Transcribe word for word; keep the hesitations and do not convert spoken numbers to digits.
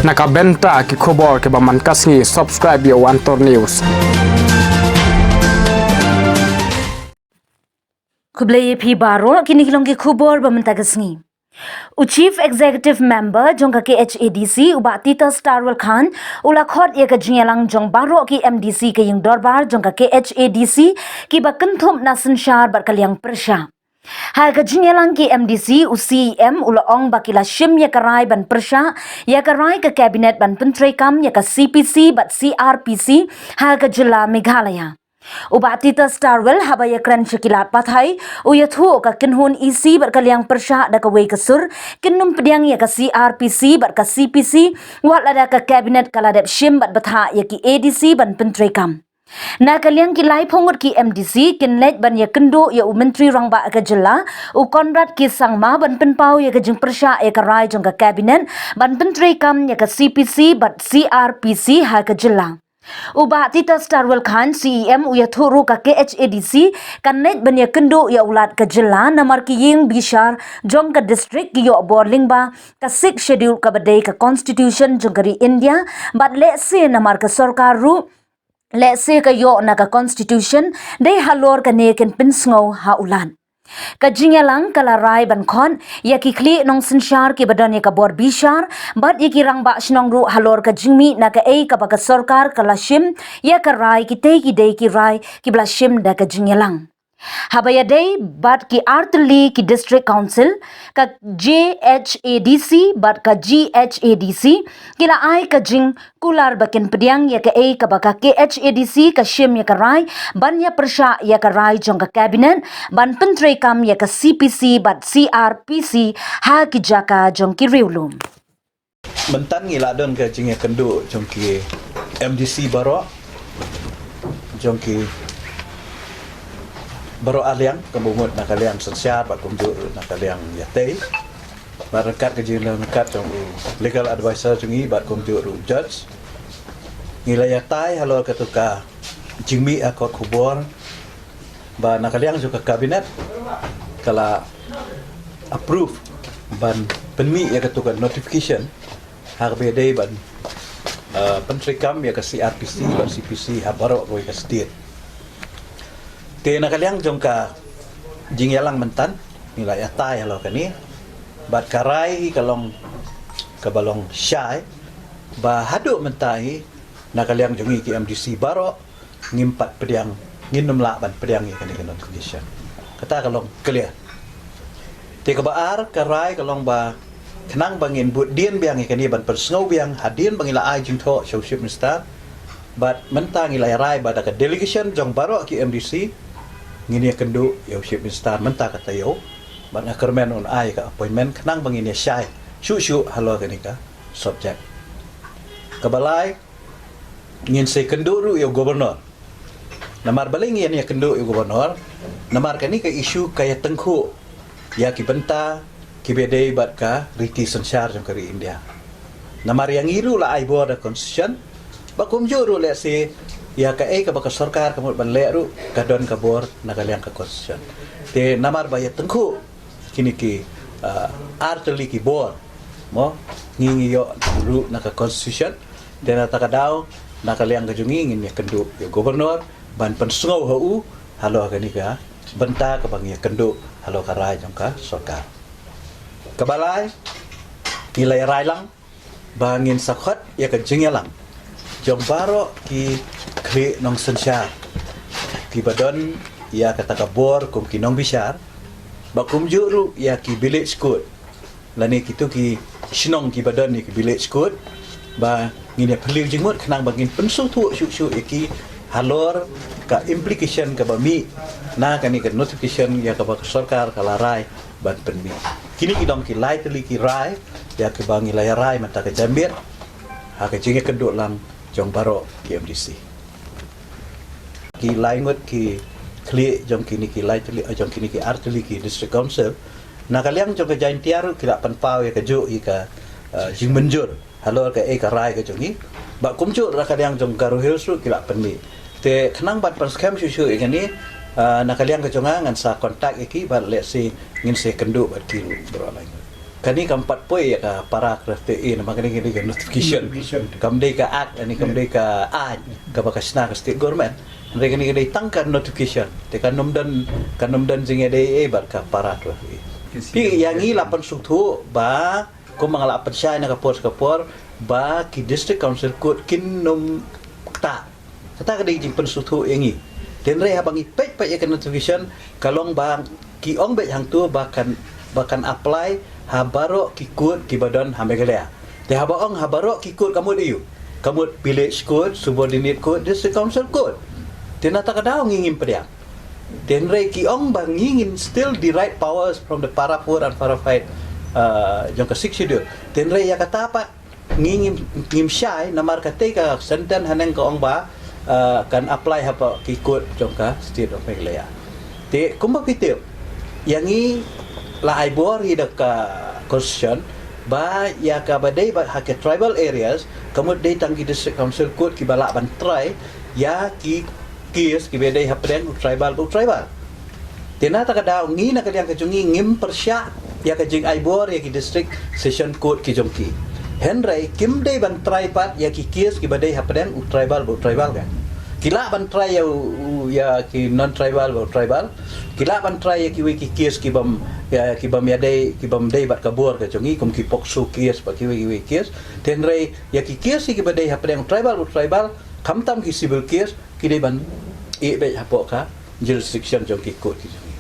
Na ka bynta ki khubor kiba man ka sngi, subscribe ïa u Antor News. Khublei ïa phi baroh, kine ki long ki khubor ba mynta ka sngi. U Chief Executive Member jong ka K H A D C, u Bah Titus Tarwal Khan, u la khot ïa ka jingïalang jong baroh ki M D C ka ïing dorbar jong ka K H A D C, kiba kynthup na synshar bad ka liang pyrshah. Ha ka jingïalang ki M D C, u C E M u la ong ba ki la shim ïa ka rai ban pyrshah ïa ka rai ka Cabinet ban pyntreikam ïa ka C P C bad C R P C ha ka jylla Meghalaya. U Bah Titus Tarwal, haba ïakren sha ki lad pathai, u ïathuh ka kynhun E C bad ka liang pyrshah da kawei ka sur kin ym pdiang ïa ka C R P C bad ka C P C, wat lada ka Cabinet ka la dep shim bad bthah ïa ki A D C ban pyntreikam. Na ka liang ki laiphew ngut ki M D C kin leit ban ïakynduh ïa u Myntri Rangbah ka jylla, u Conrad K Sangma, ban pynpaw ïa ka jingpyrshah ïa ka rai jong ka Cabinet ban pyntreikam ïa ka C P C bad C R P C ha ka jylla. U Bah Titus Tarwal Khan, C E M, u ïathuh ruh ka K H A D C kan leit ban ïakynduh ïa u Lat ka jylla namar ki ïing bishar jong ka district ki ïoh bor lyngba ka Sixth Schedule kaba dei ka Constitution jong ka ri India, bad lehse namar ka sorkar ruh, lehse ka ïoh na ka Constitution, dei halor kane kin pynsngew ha u Lat. Ka jingïalang ka la rai ban khot ïa ki khlieh nongsynshar kiba don ïa ka bor bishar bad ïa ki rangbah shnong ruh halor ka jingmih na kaei kaba ka sorkar ka la shim ïa ka rai, kitei ki dei ki rai kiba la shim da ka jingïalang. Haba ïadei bad ki artylli ki District Council, ka J H A D C bad ka G H A D C, ki la ai ka jing kular ba kin pdiang ïa kaei kaba ka K H A D C ka shim ïa ka rai ban ïapyrshah ïa ka rai jong ka Cabinet ban pyntreikam ïa ka C P C bad C R P C ha ki jaka jong ki riewlum. Mynta ngi la don ka jingïakynduh jong ki M D C baroh, jong ki baroh arliang, ka bynta na ka liang synshar bad kumjuh na ka liang ïatei. Bad ryngkat ka jingïalang ryngkat jong u legal advisor jong ngi bad kumjuh ruh judge. Ngi la ïatai halor katu ka jingmih ha kot khubor ba na ka liang jong ka Cabinet ka la approve ban pynmih ïa katu ka notification ha kaba ïadei ban, eh, pyntreikam ïa ka C R P C bad C P C ha baroh kawei ka state. Te na ka liang jong ka jingïalang mynta ngi la ïatai halor kane, bad ka rai ka long kaba long shai ba haduh mynta hi na ka liang jong ngi ki M D C baroh ngim pat pdiang, ngin ym lah ban pdiang ïa kane ka notification. Kata ka long clear. Te kaba ar ka rai ka long ba khnang ba ngin bud dien biang ïa kane ban pynsngew biang hadien ba ngi la ai jingthoh sha u Chief Minister. Bad mynta ngi la ïa rai ba da ka delegation jong baroh ki M D C ngin ïakynduh ïa u Chief Minister mynta ka taïew. Bad nga kyrmen un ai ka appointment khnang ba ngin ïa shai shuh shuh halor kane ka subject. Kaba lai, ngin sa ïakynduh ruh ïa u Governor. Namar balei ngin ïakynduh ïa u Governor? Namar kane ka issue ka ïatyngkhuh ïa ki bynta kiba dei bad ka riti synshar jong ka ri India. Namar ïa ngi ruh la ai bor da Constitution, ba kumjuh ruh lehse ïa kaei kaba ka sorkar ka mut ban leh ruh ka don ka bor na ka liang ka Constitution. Te namar ba ïatyngkhuh kine ki, ah, artylli ki bor, mo, ngi ngi ïoh ruh na ka Constitution. Te na kata ka daw, na ka liang ka jong ngi ngin ïakynduh ïa u Governor ban pynsngew ha u halor kane ka bynta kaba ngi ïakynduh halor ka rai jong ka sorkar. Kaba lai, ngi la ïa rai lang ba ngin sa khot ïa ka jingïalang jong baroh ki khlieh nongsynshar kiba don ïa kata ka bor kum ki nongbishar, ba kumjuh ruh ïa ki village court lane kito ki shnong kiba don ïa ki village court, ba ngin ïa phylliew jingmut khnang ba ngin pynsngewthuh shuh shuh ïa ki halor ka implication kaba mih na kane ka notification ïa kaba ka sorkar ka la rai ban pynmih. Kine ki long ki lai tylli ki rai ïa kiba ngi la ïa rai mynta ka janmiet ha ka jingïakynduh lang jong baroh ki M D C. Ki lai ngut ki khlieh jong kine ki lai tylli, jong kine ki ar tylli ki District Council, na ka liang jong ka Jaintia ruh ki la pynpaw ïa kajuh ïa ka, eh, jingmynjur halor kaei ka rai ka jong ngi. Ba kumjuh na ka liang jong Garo Hills ruh ki la pynmih. Te khnang ban pynskhem shuh shuh ïa kane, eh, na ka liang ka jong nga ngan sa contact ïa ki bad lehse ngin sa ïakynduh bad ki ruh baroh lai ngut. Kane kam pat poi ïa ka para ka R F A namar kane ka dei ka notification. Kam dei ka act, kane kam dei ka aiñ kaba ka shna ka state government. Hynrei kane ka dei tang ka notification. Te kan ym don, kan ym don jingïadei ei bad ka para ka R F A. Phi ïa ngi la pynsngewthuh ba kumba nga la pynshai na ka por ka por ba ki district council court kin ym ktah. Kata ka dei jingpynsngewthuh ïa ngi. Te hynrei haba ngi peit peit ïa ka notification ka long ba ki ong beit hangto ba kan, ba kan apply ha baroh ki court kiba don ha Meghalaya. Te haba ong ha baroh ki court ka mut aiu? Ka mut village court, subordinate court, district council court. Te na kata ka daw ngi ngim pdiang. Te hynrei ki ong ba ngi ngin still derive powers from the para four and para five, uh, jong ka sixth schedule. Te hynrei ïa kata pat ngi ngim, ngim shai namar katei ka sentence haneng ka ong ba, uh, kan apply hapoh ki court jong ka state of Meghalaya. Te kumba phi tip ïa ngi la ai bor hi da ka constitution ba ïa kaba dei ba ha ki tribal areas ka mut dei tang ki district council court kiba lah ban try ïa ki case kiba dei hapdeng u tribal bad u tribal. Te na kata ka daw ngi na ka liang ka jong ngi ngim pyrshah ïa ka jingai bor ïa ki district session court ki jong ki. Hynrei kim dei ban try pat ïa ki case kiba dei hapdeng u tribal bad u tribal ka. Ki lah ban try ïa u, u, ïa ki non tribal bad u tribal. Ki lah ban try ïa kiwei ki case kibym, ïa, kibym ïadei, kibym dei bad ka bor ka jong ngi kum ki POCSO case bad kiwei kiwei case. Te hynrei ïa ki case kiba dei hapdeng u tribal bad u tribal, khamtam ki civil case, ki dei ban ïeh beit hapoh ka jurisdiction jong ki court ki jong.